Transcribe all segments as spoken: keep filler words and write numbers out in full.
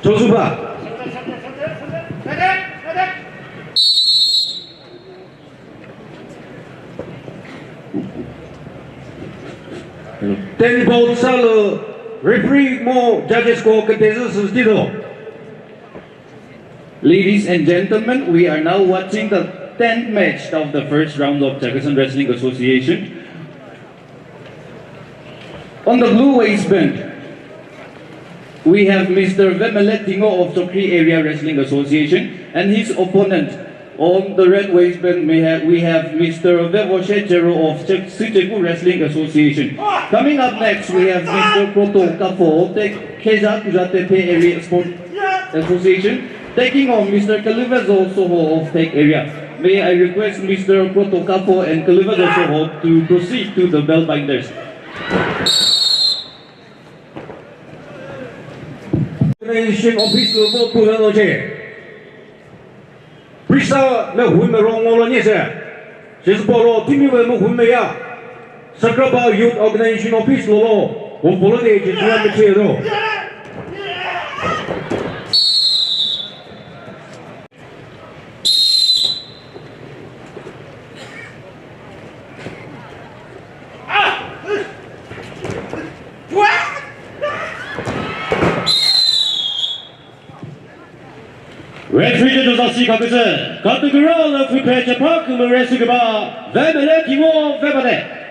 Chozuba. Ten ball salo, referee mo judges ko kete zü süti do. Ladies and gentlemen, we are now watching the tenth match of the first round of Chakhesang Wrestling Association. On the blue waistband, we have Mister Vemele Tingo of Chokri Area Wrestling Association and his opponent. On the red waistband, we have, we have Mister Vevoshe Chero of Chek-, Sicheku Wrestling Association. Coming up next, we have Mister Proto Kafo of Tek-, Kheja Kujatepe Area Sport Association, taking on Mister Kalivezo Soho of Thek Area. May I request Mister Proto Kafo and Kalivezo Soho to proceed to the bell binders. Organization Office lü vo püh no che. Prisa me hu me rong ngolo nye se. Sisboro timi we mo hu me ya. Sakraba Youth Organization Office lo lo. Wo polo de che tua me che ro. Referee judge za si khaküsü, category lü füphe chepha kümüre süküba, Vemele Tingo Vemele.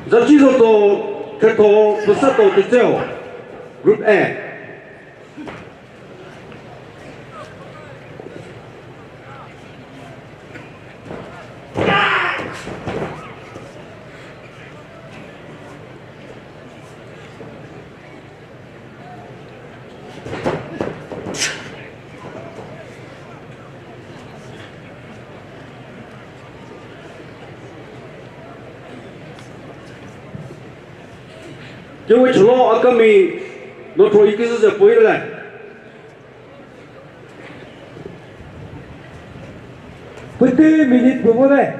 Zachi zoto khetho püsato tetseo. Group A. Kewe chülo akami no tro ikisü se poile. Pütü minute püvo de.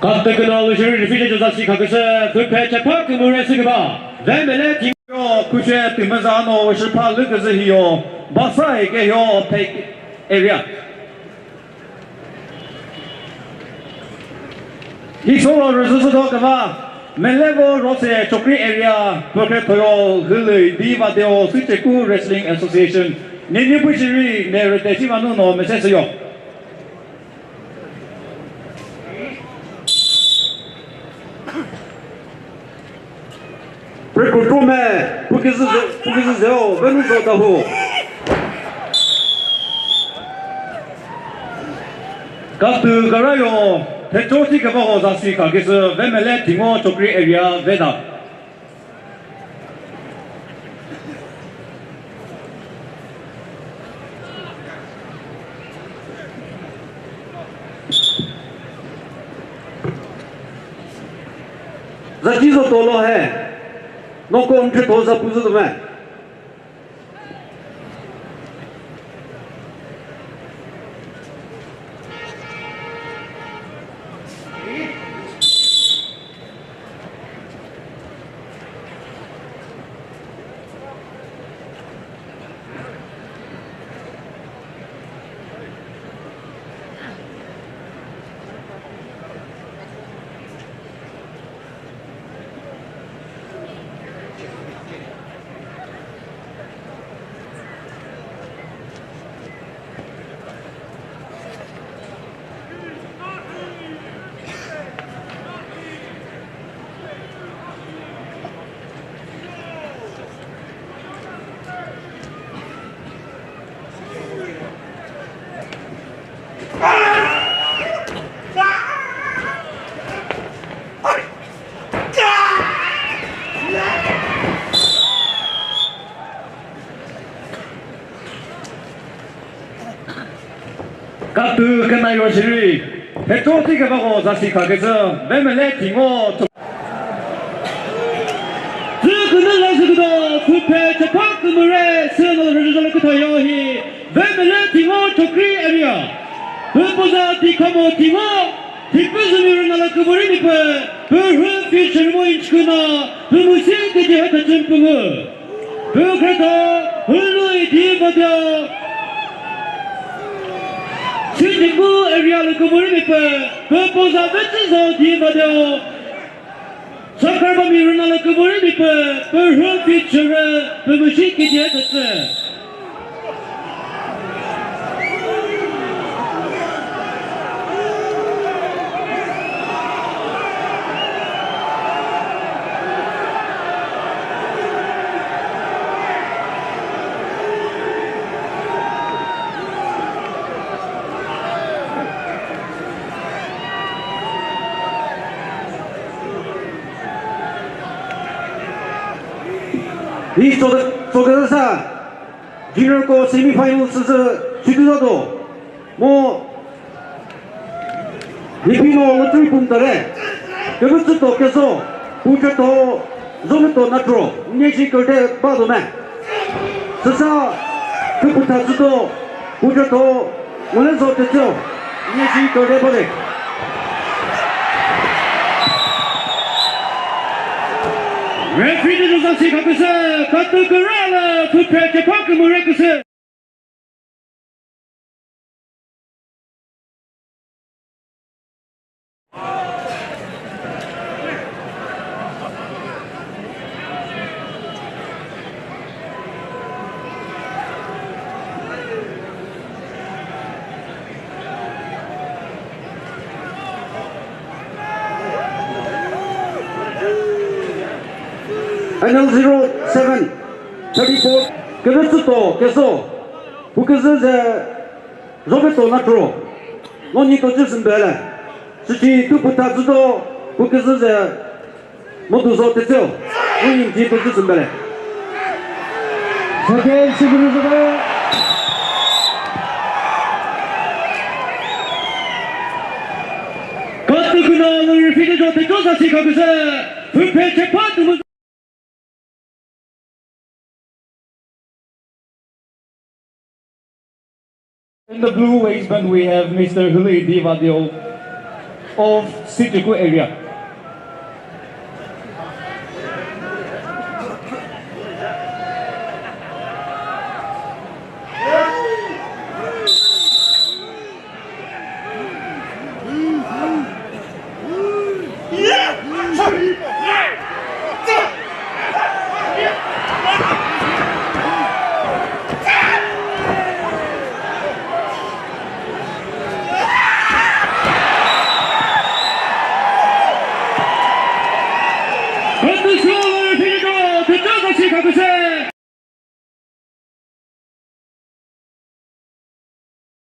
Kapte künalü shiri referee judge za si khaküsü, füphe chepha kümüre süküba, Vemele Tingo, küche tümüza no shipha lüküzü hiyo, basa heke hiyo, Thek Area. Isoro rüzü sü do küva, Melevo Rose Chokri Area, Pökre Thoyo, Hülü, Diva Deo, Sicheku Wrestling Association, Nini Buchiri, ne rüte chiva nuno mese süyo. Prekutrume, pukizü, pukizü zeo, venu zota hu. Katü karayo, thecho thi kaba ho zasi kakisü, Vemele Tingo Chokri Area veda. Za jizo tolo he. No kon khe to za puzu me. Tü kena yo shiri. Hetro ti keba ko zasi kha ketsü. Vemele tingo. Tü kena la zü kudo. Füphe chepa kümüre. Sena rüzü zala kütha yo hi. Vemele tingo Chokri area. Pü puza ti kamo tingo. Thipü zümiri nala küburi mi pü, pü hü future mo inch küna, pü müsi küji hütachin pü mü. Pü kretho, hülü idi vadeo. Sijimbu area lü küburi mi pü, pü poza vetsü zo di vadeo. Sakarba mi rüna lü küburi mi pü, pü hü future, pü müsi küji hütachin. Hi tsoküsa junior ko semi final süsü sütü zato. Mo Nipino lottery pum tare. Kümütsü to keso. Pucha to. Zomi to natro. Nye shi kürte ba do me. Süsa. Küpütha süto. Pucha to. Mule zo te cho. Nye shi kürte ba de. Referee de zasi kaküse. Katü kürale. Füphe chepa kümüre küse. N L zero seven, thirty-four, kümütsü to keso. Pu küzü ze Zomi to natro. No nyi to chü sümbele. Süchi tu pütha zü do, pu küzü ze, mo tu zo te tseo. No nyi ji to chü sümbele. Sake sibiri zübe. Katü küna lü referee de zo te cho sa si kaküse. Füphe chepa tümü. In the blue waistband, we have Mister Hüli Divadil of Sitiku area.